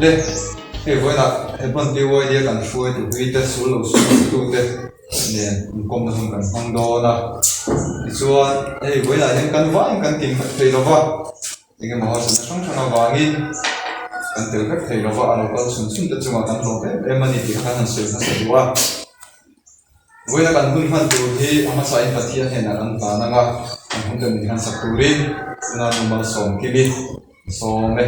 Le, hei vawiinah Hebron PYD a kan hruaitu hlui te, sul lo sul hmangtute nen inkawmna hun kan hmang dawn a. Tichuan, hei vawiinah hian kan vaiin kan kim vek thei lo va, engemaw harsatna hrang hrang avangin kan tel vek thei lo va, a lo kal chhun chhun te chungah kan hlawm em em a ni tih kha kan han sawi hmasa duh a. Vawiina kan hun hman tur hi a hmasain Pathian hnenah kan hlan ang a, kan hun te min hmansak turin tuna nu malsawm kim i sawm e.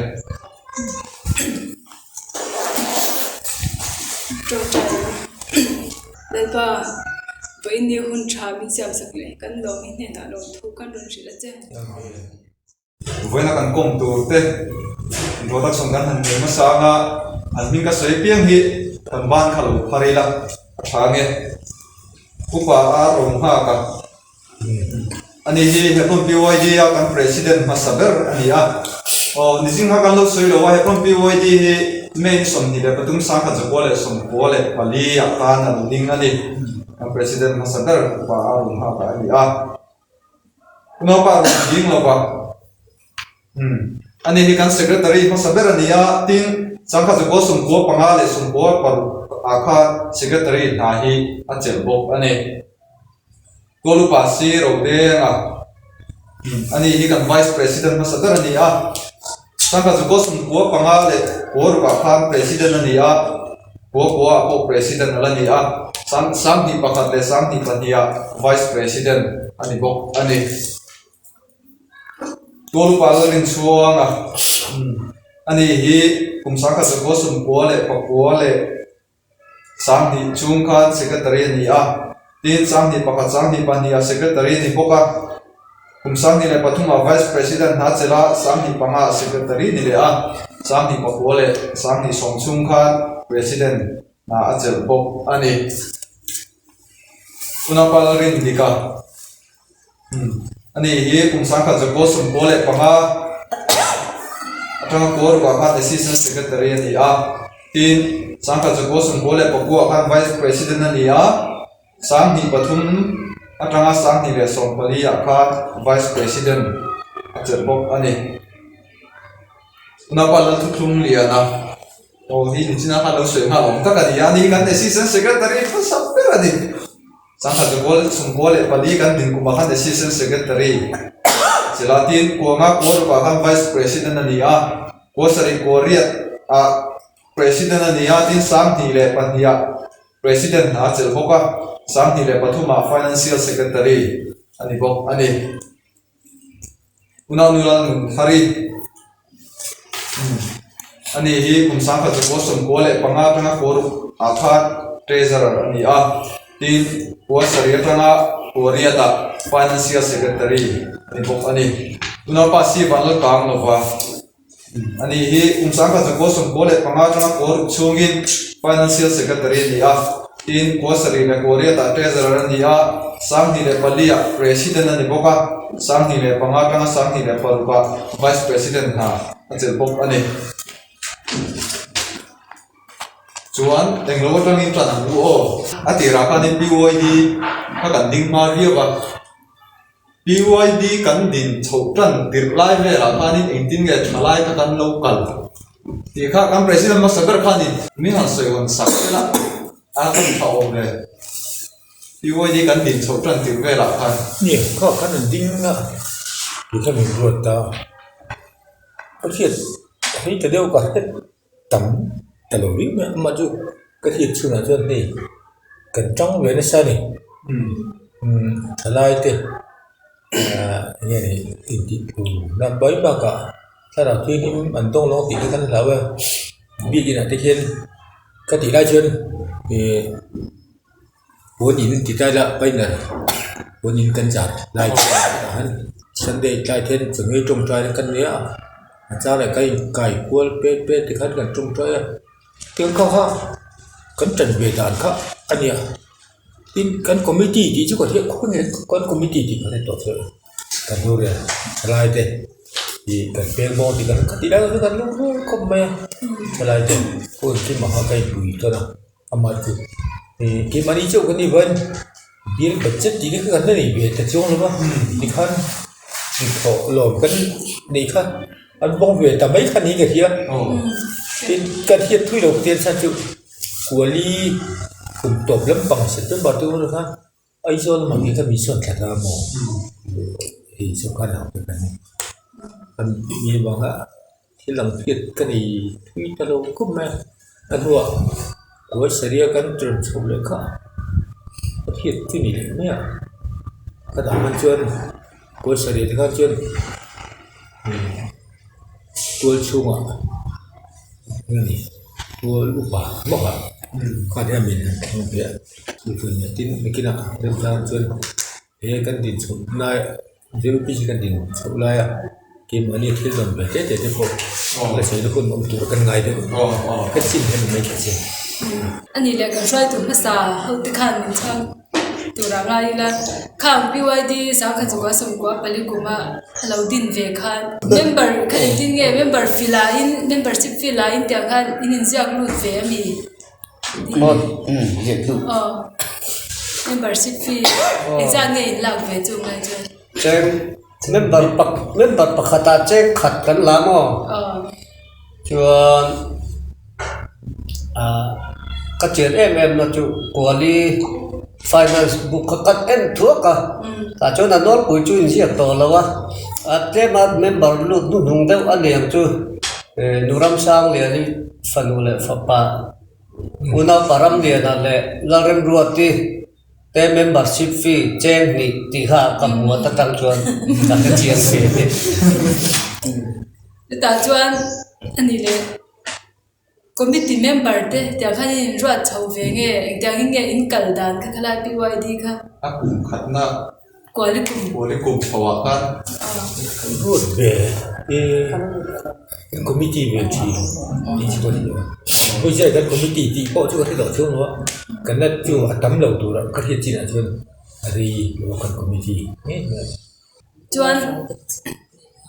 Lalpa, vawiin ni hun tha min siamsak leh kan lawmi hnenah lawmthu kan rawn hrilh a che. Vawiina kan kawm tur te introduction kan han nei hmasa anga an hming ka sawi piang hi kan ban kha lo phar ila a tha nge upa a rawn nghak a ani hi Hebron PYD a kan president hmasa ber a ni a aw nizing kha kan lo sawi lo a Hebron PYD hi May ni 23 1994 ah khan a lo ding a ni kan president hmasa ber upa a rawn nghak a ni a. Unaupa rawn ding lo va. Umm. Ani hi kan secretary hmasa ber a ni a, tin, Sangha Zukua sawmkua panga leh sawmkua paruk ah khan secretary hna hi a chelh bawk a ni. Tualupa si Rodeng a. Umm. Ani hi kan vice president hmasa ber a ni a, Sangha Zukua sawmkua panga leh kua ruk ah khan president a ni a, Kua kua ah pawh President a la ni a, sang sanghnih pakhat leh sanghnih pahnih ah Vice President a ni bawk a ni. Tualupa Lalrinchhuanga a ni hi kum sangkhat zakua sawmkua leh pakua leh sanghnih chung khan Secretary a ni a, tin sanghnih pakhat sanghnih pahnih ah Secretary a ni bawk a, Kum 2003 ah Vice President hna chelh a, 2005 ah Secretary ni leh a, 2009 leh 2010 chhung khan President hna a chelh bawk a ni. Unapal Rindika a ni hi kum 1995 atanga Kuarukah khan Assistant Secretary a ni a, tin 1999 ah khan Vice President a ni a. 2003 atanga 2014 ah khan Vice President a chelh bawk a ni. Tunah Lalthuthlung Liana aw hi nichina khan lo sawi nghal awm tak a ni a, ani hi kan Assistant Secretary hmasa ber a ni. 1994 kan din kumah khan Assistant Secretary a chelh a, tin Kuanga Kuarukah khan Vice President a ni a, Kuasarih Kuariat ah President a ni a, tin 2002 ah President hna a chelh bawk a, 2003 ah Financial Secretary a ni bawk a ni. Unau Nulal Nunthari a ni hi kum 1995 atanga kua ah khan Treasurer a ni a, tin kua sarih atanga kua riat ah Financial Secretary a ni bawk a ni. Unaupa Si Vanlalkang lova. A ni hi kum 1995 atanga kua ruk chhungin Financial Secretary a ni a, tin kua sarih leh kua riatah Treasurer a ni a, 2004 ah President a ni bawk a, 2005 atanga 2006 ah Vice President hna a chelh bawk a ni. Chuan englo atangin tan ang u aw. A tirah khanin PYD kha kan ding hma viau a. PYD kan din chhoh tan tirh lai velah khanin engtin nge tha lai kha kan lo kal tih kha kan President hmasa ber khanin min han sawi hawn sak vel a, a kan tha awm ve. PYD kan din chhoh tan tirh velah khan. Ni kha kan han ding a tih kha min ruat ta a hriat hei ta deuh ka hret tam ta lo riau mai a amah chu ka hriat chhunah chuan hei kan tang ve nasa a ni umm thalai te ahh enge ni intih phur na mai bakah thlarau thianghlim an dawng lo tih te kan hlau a biakin ah te hian ka tih lai chuan ihh puan in ti tlai la paina puan in kan zar lai tah hian sunday tlai te hian chawhmeh tawngtai te kan nei a a chang leh kan inkai kual pet pet ti khan kan tawngtai a tiang kha kha kan tan ve dan kha a nia tin kan committee tih chu ka hriat khawp mai kan committee tih ka hre tawh che kan hu ria thalai te ih kan peng bawk tih kan tih lai chu kan lung rual khawp mai a thalai te hun kimah kha ka inpui tawn a. Amah chu ih keimahni chauh kan nih vain bial budget tih te kha kan la nei ve ta chuang lo va tikhan thawh lawm kan neih kha an bawng ve ta mai kha niin ka hria. Tin, kan hriat thui lo Pathian chhan chu Kuali kum tawp lampang September te hunah khan Aizawl lamah kei kha min sawn thla ta maw? Hei sawrkar hna te kan kan tih avanga thil ang hriat ka nei thui ta lo khawp mai a. A hnuah Kuai Saria kan rawn chhoh leh kha ka hriat chu ni leh mai a. Ka dah hman chuan Kuai Saria te khan chuan Tual chhungah eng a ni tual upa bawk a kha hian min han thleng ve a chu chuan tin nakinah remchang chuan he kan din chhoh lai Zirupc kan din chhoh laia keimahni thil rawn ve te te te pawh la sawi na hun awm tur kan ngai deuh ka chin hian mai ta che. A nih leh kan hruaitu hmasa ho te khan min chhang tur ah ngai ila khang PYD sangkhat chukua sawmkua pali kuma a lo din ve khan member kha engtin nge member fee la in membership fee la in tiang khan in inziak lut ve a mi? Aw membership fee engzat nge in lak ve chu ngai chuan? Cheng member member pakhatah cheng khat kan la maw? Chuan ah ka chian em em na chu Kuali finance book kha kan en thuak a tah chuan a nawlpui chu inziak tawh lo a a tlema member lut hnuhnung deuh a ni ang chu eh nu Ramsangliani fanu leh fapa unaupa Ramliana leh Lalremruati. Te membership fee cheng hnih tih kha ka hmu a ta tang chuan ka hre chiang ve a ni. Chutah chuan a ni leh committee member te tiang khan in inruat chho ve nge engtiangin nge in kal dan kha khalai PYD kha. A kum khatna Kuali kum. Kuali kum chho ah khan. Kan ruat ve e kan committee ve thin tih chu ka hria a. Hawi zai kan committee tih pawh chu ka hre tawh chhung lo a, kan la chu a tam lo tur a ka hriat chinah chuan a rei lo a kan committee ngei mai a. Chuan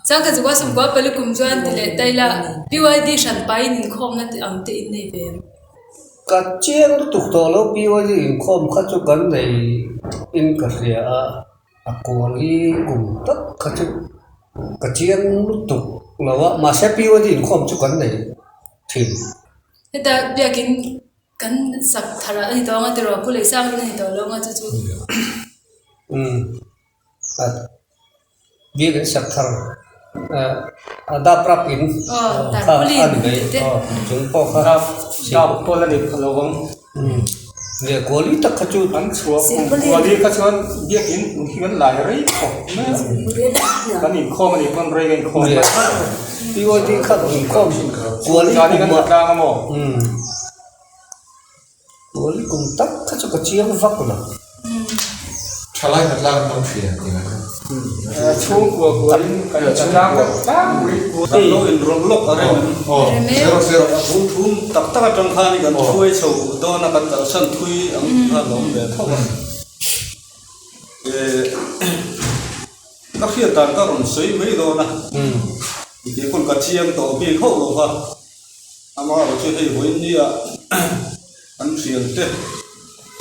Sangkhat Zukua Sawmkua Pali kum chuan ti leh ta ila PYD hran pain inkhawmna tih ang te in nei ve em? Ka chiang lutuk tawh lo PYD inkhawm kha chu kan nei in ka hria a, a kual hi kum tak kha chu ka chiang lutuk lo a, mahse PYD inkhawm chu kan nei thin. Heta biakin kan sak thar a ni tawh ang a tiraw Pu Leisang in a ni tawh lo ang a chu chu. Umm a. Biakin sak thar a dap rap in kha a ni mai chung pawh kha dap pawl a ni kha lo ang leh kuali tak kha chu an chhuah kuali kha chuan biakin tum hi kan lai rei khawp mai a kan inkhawm a nih pawn rei kan inkhawm mai PYD kha inkhawm kuali kum ah tlang a maw Kuali kum tak kha chu ka chiang vak lo. Thalai khat lak an tam hria tih ngai kha. Chhungkua kualin kan tlang deuh tlangpui. Kan lo inrawlh lawk a rem. Zero zero. A bul thum tak tak atang khan kan hruai chho dawn a kan kalsan thui ang tih kha a lo awm ve tho a. Ka hriat dan ka rawn sawi mai dawn a. Tih pawn ka chiang tawh bik hauh lo va. Amaherawh chu hei vawiin nia an thiante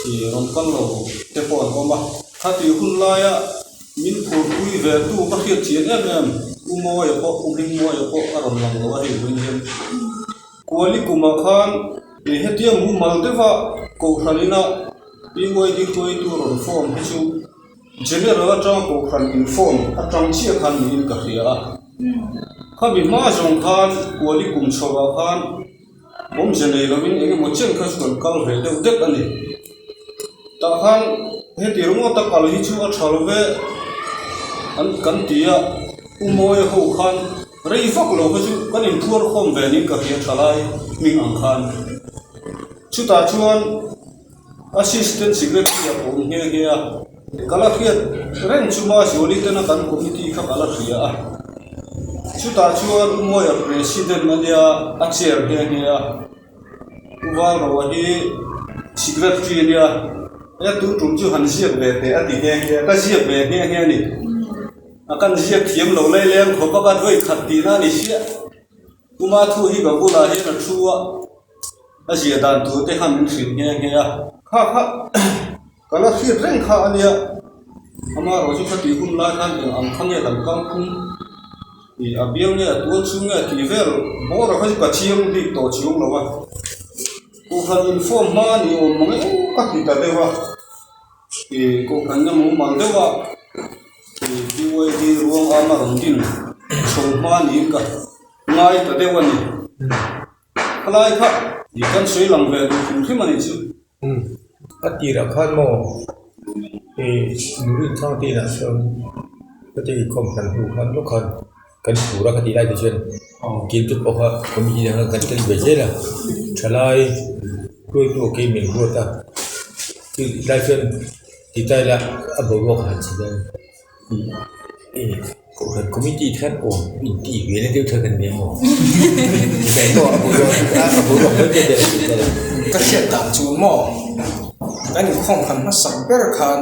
ih rawn kal lo te pawh an awm a. Khatih hun laia min phurpui ve tu ka hriat chian em em U Mawia pawh U Hmingmawia pawh a rawn lang lo a hei vawiin hian. Kuali kumah khan ih hetia mumal deuha Kohhran ina PYD hruaitu rawn form hi chu General atanga Kohhran in form atang chiah khan niin ka hria a. Khami hma zawng khan Kuali kum chhoah khan awmze nei lovin eng emaw chen kha chu kan kal ve deuh deuh a ni. Tah khan heti ringawta kal hi chu a tha lo ve an kan ti a, U Mawia ho khan rei vak lo kha chu kan inthuar khawm ve niin ka hria tha lai hming ang khan. Chutah chuan. Assistant Secretary a awm nghe nghe a, ka la hriat reng chu ma Zuali tena kan committee kha ka la hria a, chutah chuan U Mawia President a nia a chair nghe nghe a, U Valroa hi Secretary a nia, e tun tum chu han ziak ve teh a ti nghe nghe a, ka ziak ve nghe nghe a ni, a kan ziak thiam lo lai leng khawp a ka vawi khat tihna a ni chiah. Puma thu hi ka bulah hian a thu a, a zia dan tur te kha min hrilh nghe nghe a. Kha kha ka la hriat reng kha a nia, amaherawh chu khatih hun lai khan eng ang kha nge kan kal phung. Ih a bial nge a tual chhung nge tih vel bawr ah kha chu ka chiang bik tawh chiang lo a, kohhran inform hma a ni awm mang e ka ti ta deuh a, ih kohhran emaw mumal deuh a ih PYD ruang ama rawn din chho hma niin ka ngai ta deuh a ni. Khalai kha ih kan sawi lang ve duh hrim hrim a nih chu. A tirah khan maw ih Nurin Thangte inah sawn ka ti inkhawm hran hnu khan lawk khan kan phur a ka tih lai te chuan kil te pawh kha committee dang khan kan tel ve zel a thalai hruaitu a kei min ruat a chulai chuan ti ta ila a boruak a han chhe dawn. Kohhran committee te khan awm intih ve na deuh thak an ni emaw tih pawh a boruak a boruak mai te te a ni. Ka hriat dan chu maw kan inkhawm khan hmasak ber khan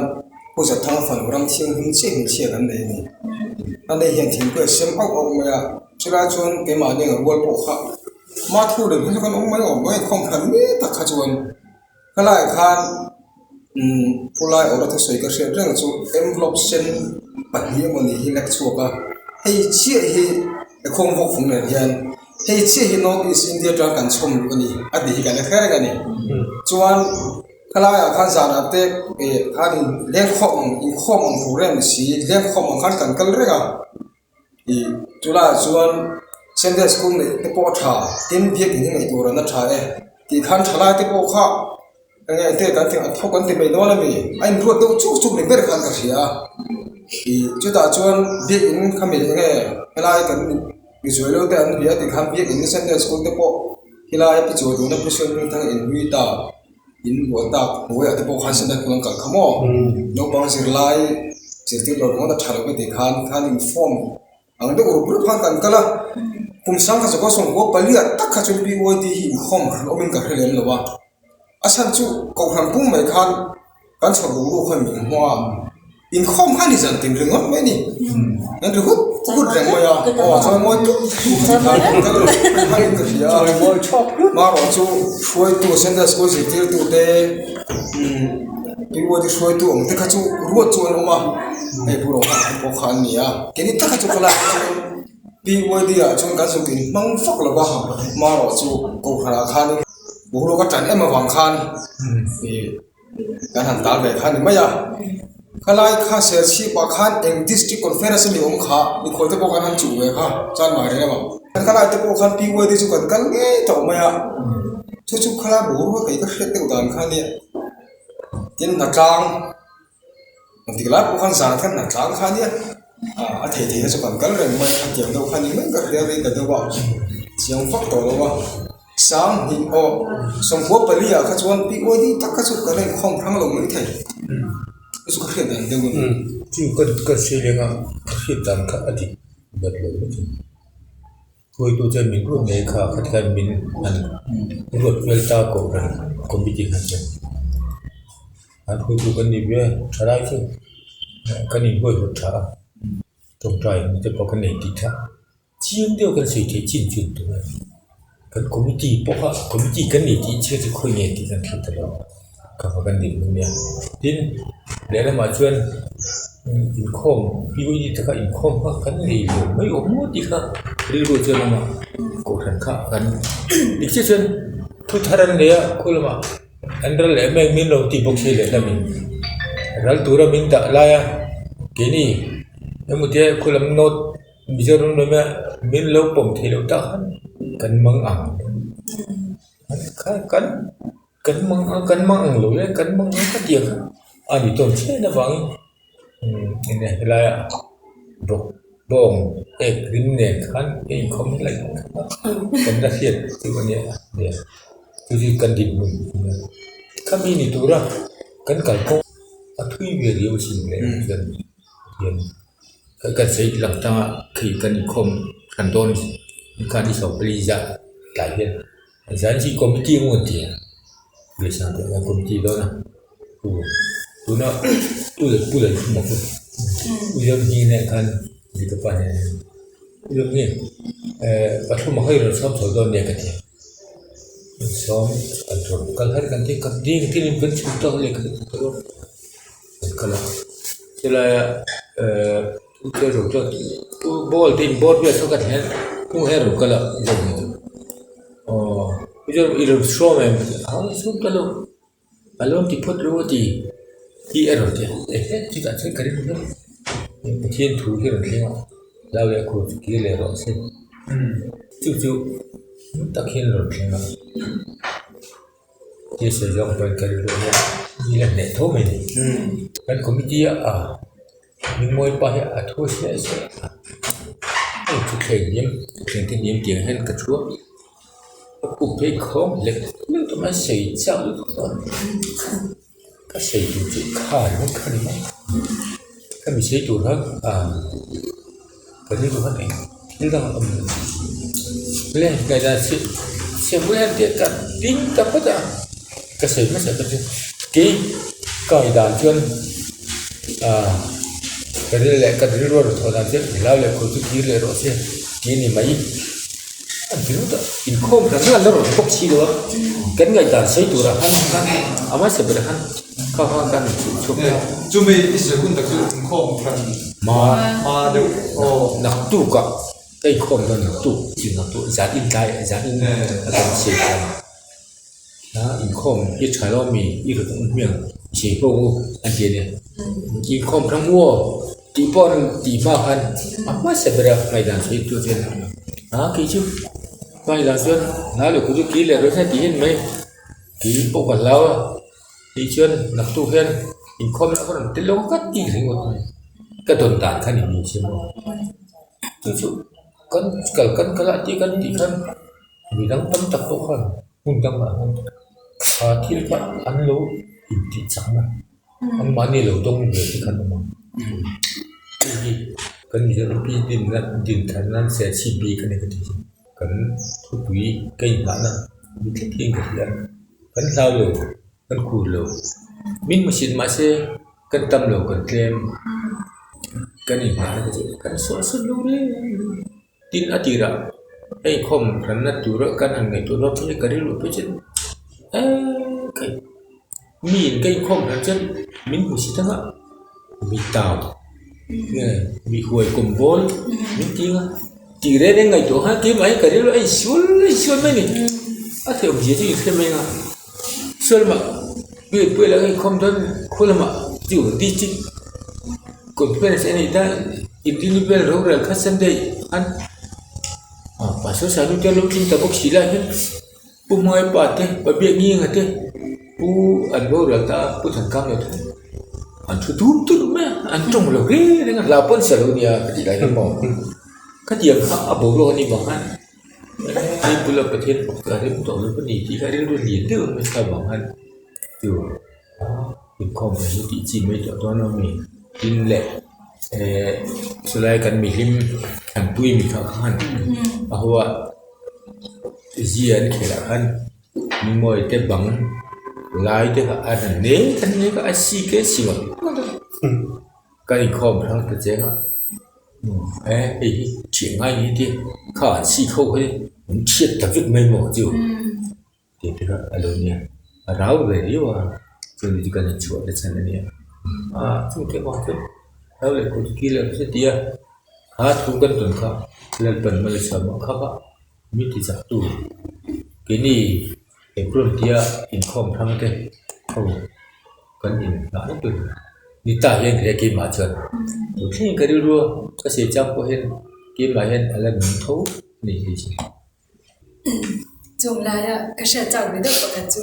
Pu Zathang fanu ram thianghlim chiah hmeichhia kan nei a ni. A nei hian thingpui a sem auh auh mai a, chulai chuan keimahni ang rual pawh kha ma thu reng hi chu kan awm mai awm mai inkhawm khan mi tak kha chuan Helaiah khan umm phulai awrh a thusawi ka hriat reng chu envelope sen pahnih emawni hi lek chhuak a, hei chiah hi he khawng vawk fung nen hian hei chiah hi North East India atanga kan chhawm luh a ni a tih hi kan la hre reng a ni. Chuan helaiah khan zanah te eh khan in lengkhawm ang inkhawm ang tur em ni si lengkhawm ang khan kan kal reng a. Ih chulaiah chuan Sunday school neih te pawh a tha tin biakin hi ngaih tur an a tha e tih khan thalai te pawh kha eng nge te kan ti a thawk an ti mai dawn a mi a inruat deuh chuk chuk ni ber khan ka hria a ih chutah chuan biakin khami eng nge helai kan mizuai lo te an bia tih khan biakin Sunday school te pawh helai pi chuan tuna pu Suanhmingthang inhlui ta in buah tak hnuaiah te pawh khan Sunday school an kalh kha maw naupang zirlai zirtir lo ringawt a tha lo ka tih khan khan in form ang deuh rup rup khan kan kal a kum sang kha zakua sawmkua paliah tak kha chuan PYD hi inkhawm hran awmin ka hre lem lo a a chhan chu kohhran pum mai khan kan chhawr boruak khan min hmuh a. Inkhawm kha ni zan tin ringawt mai a ni. An ri hut hut reng mai a. Aw chuan mawi tut tut khan ka ru khan in ka hria a. Marawh chu hruaitu Sunday school zirtirtu te PYD hruaitu ang te kha chu ruat chu an awm a. Hei Pu Rohan te pawh kha an ni a. Keini tak kha chu ka lak chuan PYD ah chuan kan zuk in hmang vak lo va. Marawh chu Kohhran ah khanin boruak a tan em avang khan ih. Kan han tal ve kha ni mai a, khalai kha Serchhip ah khan eng district conference ami awm kha mikhual te pawh khan han chuh ve kha chuan mah reng emaw khalai te pawh khan PYD chu kan kal ngei tawh mai a, chu chu khalai boruak kei ka hriat deuh dan kha nia tin hnatlang engtik lai pawh khan zan khan hnatlang kha nia a thei thei na chu kan kal reng mai a tiang deuh kha ni mai ka hria rei ta deuh a chiang vak tawh lo a. Sanghnih aw, sawmkua pali ah kha chuan PYD tak kha chu ka la inkhawm hrang lo mai thei. Chu chu ka hriat dan deuh a ni. Chu ka ka hre leng a, ka hriat dan kha a dik bat lo vek a ni. Hruaitu chuan min ruat ngei kha kha tikhan min han ruat vel ta kohhran committee kha chuan an hruaitu kan ni ve a, thalai chu kan inhuaihawt tha a, tawngtai te pawh kan nei tih kha. Chiang deuh kan sawi theih chin chin tur a ni. Kan committee pawh kha committee kan nei tih chhiat chu khawi nge tih kan hre ta lo. Ka va kan din nia. Tin, lehlamah chuan inkhawm PYD te kha inkhawm kha kan nei lo mai awm maw tih kha rilru chuan a awm a. Kohhran kha kan dik chiah chuan thu thar an nei a khaw lamah an ral leh mek min lo ti bawk si lehlamin ral tura min dah lai a keini emaw tia khaw lam note. Mizoram lama min lo pawm theih loh tak khan kan mang ang kan kan mang ang kan mang ang lo e kan mang ang ka tih ang kha a ni tawn chian avangin enge helaia bawk bawng ek rim nen khan a inkhawm laih kan la hriat chu a nia nia chu chu kan dinhmun a nia khami ni tura kan kalkawng a thui ve riau asin le chuan hian. Kan sawi lang tang a khi kan inkhawm hran dawn khan i sawm pali zah tlai hian zan hi committee ngun ti a beisang teh hian committee dawn a pu tuna pu pu leh thum a chu u zawm hi nen khan dika pa nen u zawm hi eh pathum a kha i rawn sawm chho dawn nia ka ti a sawm kan rawn kal har kan ti kan ding tin in kan chhuk tawk leh kan kal a chulaia eh. Pu ball te in bawr vel saw ka ti hian hnung hian rawn kal a zawk ni chu aw i rawn i rawn hrawm em ka ti a a sawm ta lo a lo ti phawt ru a ti tih a rawn ti a ehe chutah chuan ka ring hlauh Pathian thu hi a rawn thleng a hlau leh khur chu kir leh rawh se chu chu tak hian a rawn thleng a. Thil sawi zawng pawhin ka rilru hian mi la hneh tho mai ni. Kan committee a Mingmawi pa hi a thu siah siah a, hei thutthleng hniam thutthleng te hniam tiang hian ka thu a, ka khup phei khawng lek lek tawh mai a sawi chak lutuk tawh a, ka sawi tur chu kha ringawt kha ni mai, ka mi sawi tur kha ah ka rilru khan eng thil dang a awm lo le ngaihdan siam buai hian tih ka ding ta phawt a ka sawi hmasa ber chu kei ka ngaihdan chuan ah ka ril leh ka rilru a rawn thawh dan chuan hlau leh khaw chu kir leh rawh se tih a ni mai an ti ringawt a inkhawm hran hran la rawn bawk si lo a kan ngaihdan sawi turah khan a hmasa berah khan. Kha kha kan chhuh chhuak ta. Chumi i sawi hun tak chu inkhawm hran Ma ma deuh aw. Naktuk ah ka inkhawm dawn naktuk chu naktuk zan in tlai zan in a kan sawi khan a inkhawm hi tha lo ami i rawn awm hmiang i sawi ho u an ti a nia inkhawm hrang u aw tih pawh an tih hma khan a hmasa ber a ngaihdan sawi tur chuan a kei chu ngaihdan chuan hnai leh kut chu kir leh rawh se tih hian mai kei pawh ka hlau a. Tih chuan naktuk hian inkhawm lah ka rawn tel lo ka ti ringawt mai. Ka dawn dan kha ni ni se maw. Chu chu kan kal kan kal a tih kan tih khan mi dang tam tak pawh khan hmun dangah khan kha thil kha an lo intih chakna anmahni lo dawng ve te khan awm ang. Hei hi kan Mizoram pi dinna din thar nan serchhip bik a ni ka ti chu. Kan thupui ka inhnahna ni tlat hian ka hria. Kan hlau lo, kan khur lo. Min hmusit mahse kan tam lo kan tlem. Kan inhnahna te chu kan suah suah lo reng reng. Tin a tirah hei khawm hranna tura kan han ngaihtuah dawn phei ka rilru phei chuan eee kei miin ka inkhawm hran chuan min hmusit anga mi tau nge mi huai kawm bawl min ti anga tih reng reng ngaihtuah khan keimah hi ka rilru a insual a insual mai a ni a theih awmzia chu inhre mai anga sawi lamah puia puia laka inkhawm dawn khaw lamah chu district conference a nih ta individual rorel kha sunday khan ah pastor sanu te an lo tling ta bawk si lai hian Pu Hmaipa te, Pa Biaknginga te, Pu an boral ta a, Pu Thankam lo thung. An thu dum dum mai a, an tawng lo reng reng a, hla pawn sa lo nia ka tih lai hian maw. Khatiang kha a boruak a nih vang khan hei bula Pathian fak chu a rem tawh lo a ni tih kha rilru lian deuh mai kha vang khan chu inkhawm mai hi tih chi mai tawh dawn a mi. Tin leh eh chulai kan mihlim an pui mi kha khan a ho a. Zia an khelh ah khan mimawi te bang lai te kha a han nek a nek a a sik e si ngawt ngawt a kan inkhawm hrang ta cheng a e hei hi thiah ngai ni te kha an sik ho hi an chhiat ta vek mai maw chu tih te kha a lo nia a rau ve riau a chumi chu kan inchhuah te chhan a nia a chung te pawh chu rau leh kut kil ang se tia kha thu kan tawn kha Lalpan Malsawma kha kha. Mi ti chak tu keini April tia inkhawm hrang te ho kan in nghah na tur ni ta hian he keimah chuan tun thleng ka rilru a ka sawi chang pawh hian keimah hian a la nung tho a ni hei chu. Chung laia ka hriat chak ve deuh pakhat chu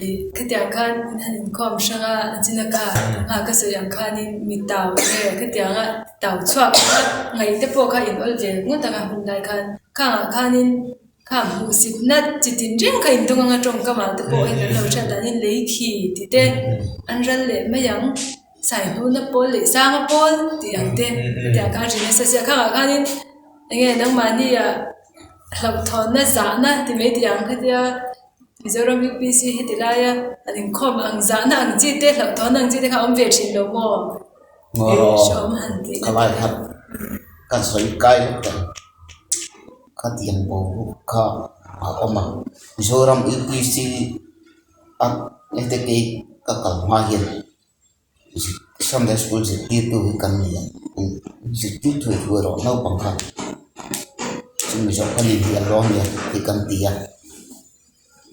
ih khatiang khan an han inkhawm hrang a a china kha a ka sawi ang khanin mi tau nge khatianga tau chhuak kha ngaih te pawh kha in awl ve ngawt ang a hun lai khan. Khangah khanin kha hmuhsitna chi tin reng kha in dawng anga tawngkam ah te pawh hei kan lo hriat danin lei khi tih te an ral leh mai ang saihnuna pawl leh sanga pawl tih ang te hetiang khan ri nasa sia khangah khanin eng nge nangmahni ah hlauhthawnna zahna ti mai tih ang khatia Mizoram UPC heti laia an inkhawm ang zahna ang chi te hlauhthawnna ang chi te kha a awm ve thin lo maw? Ngaw ka lai khat ka sawi kai vek ta khatiang boruak kha a awm a Mizoram UPC a heti kei ka kal hma hian. Sunday School zirtirtu hi kan ni a, zirtir thu thu erawh naupang kha chumi zawh kan inhnial dawn nia tih kan ti a,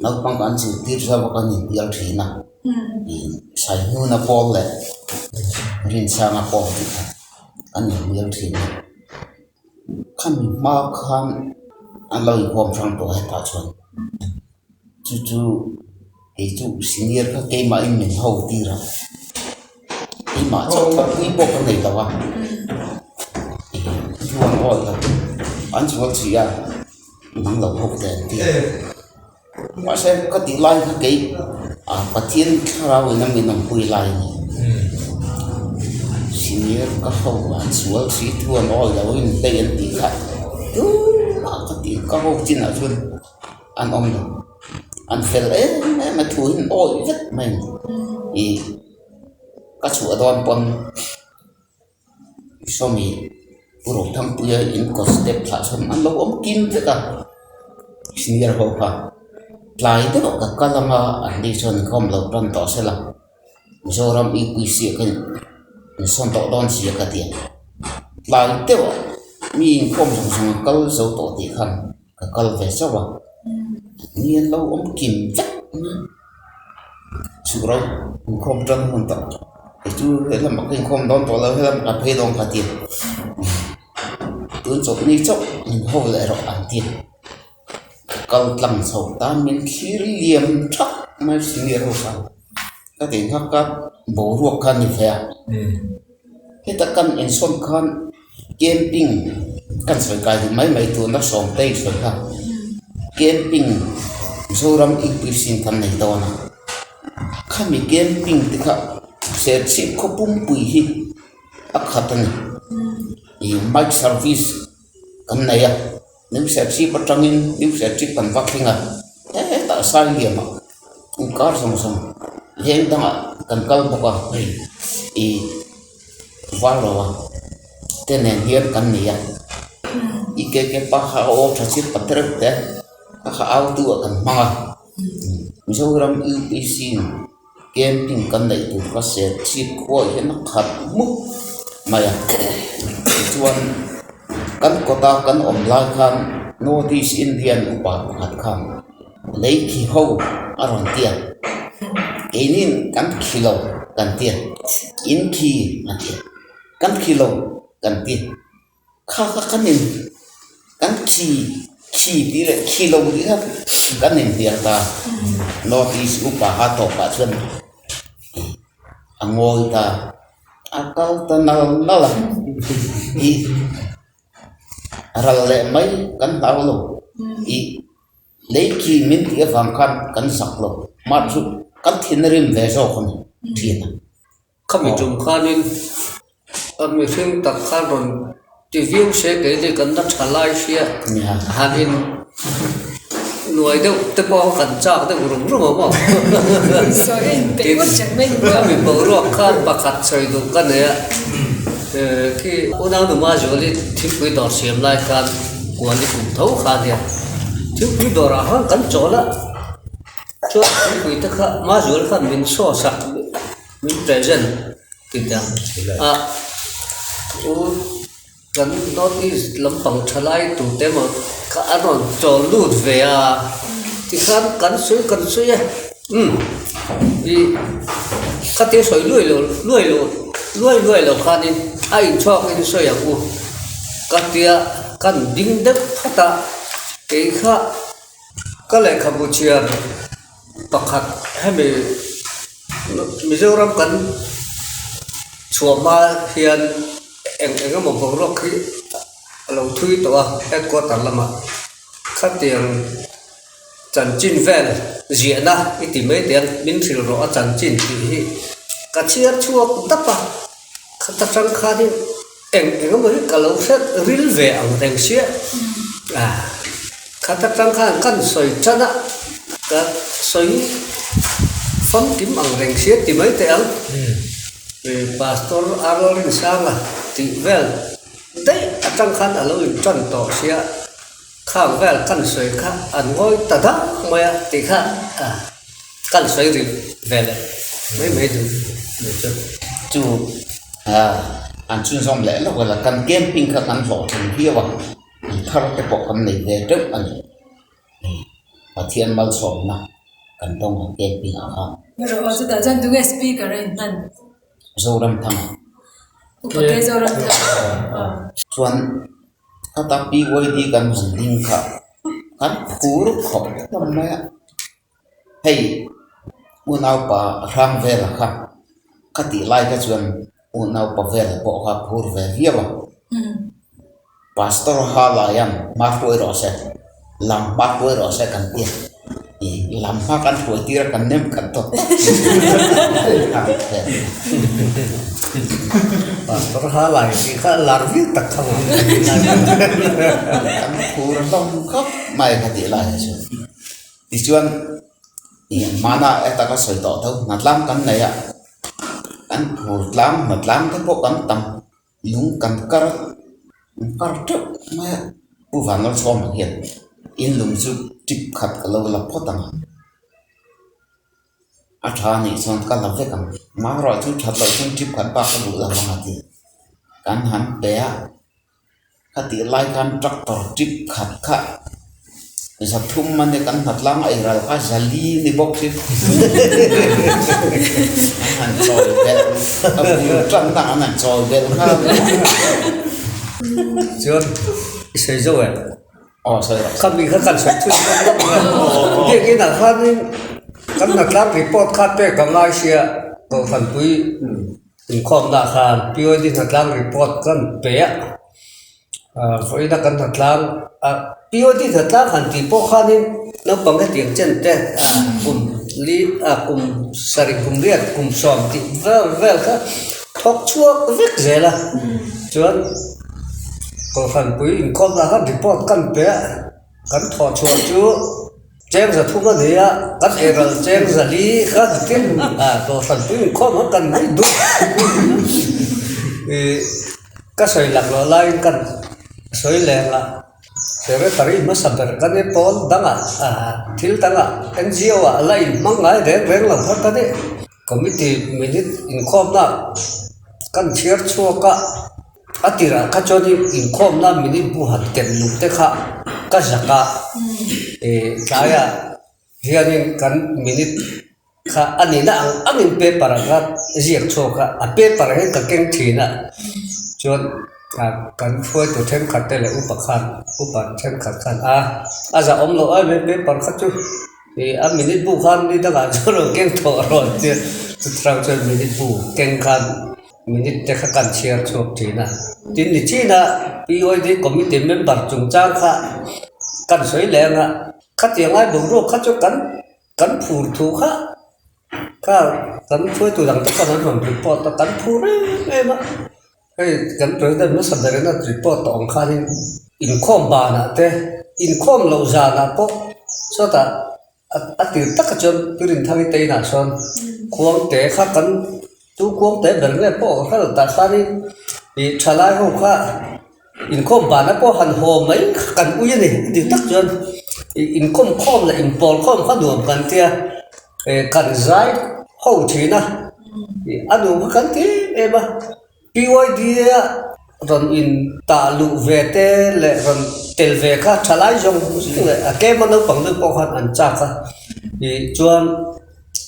naupang kan zirtir zauh a kan inhnial thin a, ih Saihnuna pawl leh Rinsanga pawl tih kha an inhnial thin a, khami hma khan an lo inkhawm hrang tawh hetah chuan. Chu chu kei chu senior kha keimahin min ho tir a, keimah chauh thawkpui pawh ka nei lo a, thu an awi lo, an chhuak chih a, nang lo ho teh an ti a, mahse ka tih lai kha kei ah Pathian thlarau in a min awmpui lai a ni, senior ka ho an sual si thu an awi lo in hei an tih kha tumah ka tih ka ho chinah chuan. An awm lo. An fel em em a thu hi an awih vek mai a ni. Ih ka chhuah dawn pawn sawmi Pu Rothangpuia in kawt step thlah chhun an lo awm kim vek a, senior ho kha tlai deuh ka kal anga an ni chuan inkhawm lo tan tawh se la Mizoram UPC ah khan insawn tawh dawn si a ka ti a, tlai deuh ah mi inkhawm zawng zawng a kal zo tawh tih khan. Ka kal ve chauh a, ni an lo awm kim vek mai a, chhuk ro inkhawm tan hun tawh kei chu helamah ka inkhawm dawn tawh lo helamah ka phei dawn ka ti a, tun chawlhni chauh min ho leh erawh an ti a, ka kal tlang chho ta min thlir liam thak mai senior ho khan ka ti nghak a boruak kha a ni ve a, heta kan insawn khan. Camping kan sawi kai duh mai mai tuna Sawmtei sawi kha camping Mizoram UPC in kan nei dawn a, khami camping te kha Serchhip khaw pumpui hi a khat a ni, ih bike service kan nei a, New Serchhip atangin New Serchhip kan va thleng a, hetah Sailiamah inkar zawng zawng veng dangah kan kal bawk a, ih. Vangloa te nen hian kan nei a, i ke ke pa kha a aw tha chhir pa tereuh te a kha au tu ah kan hmang a, Mizoram UPC in camping kan neih tur kha Serchhip khua ah hian a khat mup mai a, tichuan kan kawta kan awm lai khan North East Indian upa pakhat khan lei khi ho a rawn ti a, keinin kan khi lo kan ti a, in khi a ti a, kan khi lo kan ti a, kha kha kan in kan khi khi tih leh khi lo tih kha kan inhnial ta, North East upa kha tawpah chuan a ngawi ta, a kal ta nal nal a, ih ral leh mai kan hlau lo, ih. Lei khi min tih avang khan kan zak lo, mah chu kan thin a rim ve zawk a ni thin a. Khami tum khanin a mihring tak khan rawn ti viau se keini kan la tha lai hria han in nuai deuh te pawh kan chak deuh rum rum a maw khami boruak khan pakhat sawi duh ka nei a khi unau numa zuali thingpui dawr siam lai khan kuali kum tho kha nia thingpui dawrah khan kan chawl a chuan thingpui te kha Mazual khan min saw sak min present ti ta a u kan north east lampang thalai tur te emaw kha an rawn chawl lut ve a tikhan kan sawi kan sawi a umm ih khatia sawi luai lo luai lo luai luai lo khanin a inchhuakin sawi ang u. Ka tia kan ding deuh phat a, kei kha ka lehkhabu chhiar pakhat hemi Mizoram kan chhuah hma hian eng eng emaw boruak hi a lo thui tawh a headquarter lamah khatiang chanchin vel ziahna i ti mai teh ang min hrilh rawh a chanchin tih hi ka chhiar chhuak dap a khata tang khanin. Eng eng emaw hi ka lo hriat ril ve ang reng sia a, khat atang khan kan sawi tan a, ka sawi famkim ang reng sia ti mai teh ang, Pastor Arnold Rinsanga tih vel daih atang khan a lo intan tawh sia, khang vel kan sawi kha an ngawi ta dang mai a tih kha kan sawi ril ve leh mai mai duh ni chu. Chu. An chhunzawm leh lawk a, kan camping kha kan hlawhtling viau a, in thar te pawh kan nei ve teuh a ni. Pathian malsawmna kan dawng ang camping ah khan. Rawh aw chutah chuan tunge speaker a inhman? Zoramthanga. Upa ke Zoramthanga. Chuan khata PYD kan han ding kha kan phur khawp hlawm mai a. Hei unaupa Hrangvela kha ka tih lai kha chuan unaupa Vela pawh kha phur ve viau a. Pastor ha laian hma hruai rawh se, lam hma hruai rawh se kan ti a. Ih lam hma kan hruai tir a kan nem khat tawh tawp. Pastor ha lai tih kha lar viau tak kha maw. Kan phur hlawm khawp mai ka tih lai chuan. Tichuan, hmana heta ka sawi tawh tho, hnatlang kan nei a, kan phur tlang hnatlang te pawh kan tam, lung kan kar kan kar teuh mai a, Pu Vanlalchhawma hian in lung chu tip khat ka lo la phawt ang a, a tha anih chuan ka la vek ang, marawh chu that loh chuan tip khat bak ka duh lo ang a ti, kan han pe a. Ka tih lai khan tractor trip khat kha 300 a nia kan hnatlang a iral kha 400 ni bawk si an han chawi belh a bul tan na an han chawi belh nghal Chuan i sawi zo em? Aw sawi rawh. Khami kha kan sawi chhun zawk zawk mai a. Biakinn ah khanin kan hnatlang report kha pek a ngai sia Kohhranpui Inkhawmna khan POD hnatlang report kan pe a, vawiina kan hnatlang a POD hnatlang han tih pawh khanin naupang hetiang chen te kum li kum sarih kum riat kum sawm tih vel vel kha thawk chhuak vek zel a, chuan Kohhranpui inkhawmna khan report kan pe a. Kan thawh chhuah chu cheng 300 a ni a, kan eiral cheng 400 kha tin dawhsan pui inkhawm ang kan mai duh. Ih ka sawi lak loh laiin kan sawi leng a, secretary hmasa ber kan i pawl dangah thil dangah NGO ah la inhmang ngai reng reng lo kha ka ni. Committee minute inkhawmna kan chhiar chhuak a. A tirah kha chuanin inkhawmna minute bu han ken luh te kha ka zak a, ih tlaiah hianin kan minute kha a nihna ang angin paper ah kha ziak chhuak a, a paper hi ka keng thin a, chuan kan hruaitu thenkhat te leh upa khan upa thenkhat khan a a zahawm loh em em paper kha chu ih a minute bu khan ni dangah chuan rawn keng tawh rawh an tia, chutiang chuan minute bu keng khan. Minute te kha kan chhiar chhuak thin a. Tin ni chin a PYD committee member chungchang kha kan sawi leng a, khatiang ai boruak kha chu kan kan phur thu kha kha kan hruaitu dang te pawn an rawn report a, kan phur em em a. Hei kan president hmasa berin a report tawh ang khanin inkhawm banah te inkhawm loh zanah pawh sawtah A tir takah chuan Turinthang i te inah sawn khuangte kha kan chu khuangte ber nge pawh ka hre lo tah khanin ih thalai ho kha inkhawm banah pawh han haw mai kha kan ui a ni a tir tak chuan ih inkhawm khawm leh inpawl khawm kha nuam kan tia eh kan zai ho thin a ih a nuam kha kan ti em em a. PYD a rawn in tah luh ve te leh rawn tel ve kha tha lai zawng zawng leh a tlema naupang deuh pawh khan an chak a ih chuan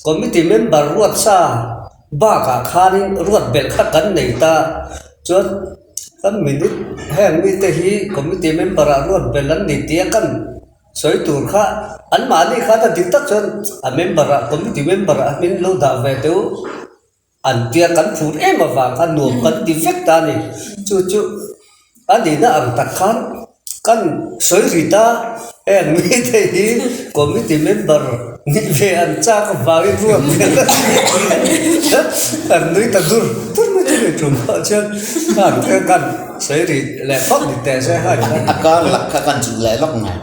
committee member ruat sa bakah khanin ruat belh kha kan nei ta chuan kan minute heng mite hi committee member ah ruat belh an ni tih a kan sawi tur kha anmahni khan a dik tak chuan a member ah committee member ah min lo dah ve deuh. An tia kan phur em avang khan nuam kan ti vek ta a ni. Chu chu a nihna ang tak khan kan sawi ri ta heng mite hi committee member nih ve an chak avangin ruat vel a ni kan nui ta dur dur mai chu ni tum pawh chuan khan te kan sawi ri leh phawt ni teh se khan. A kar lak kha kan chuh leh lawk ngai.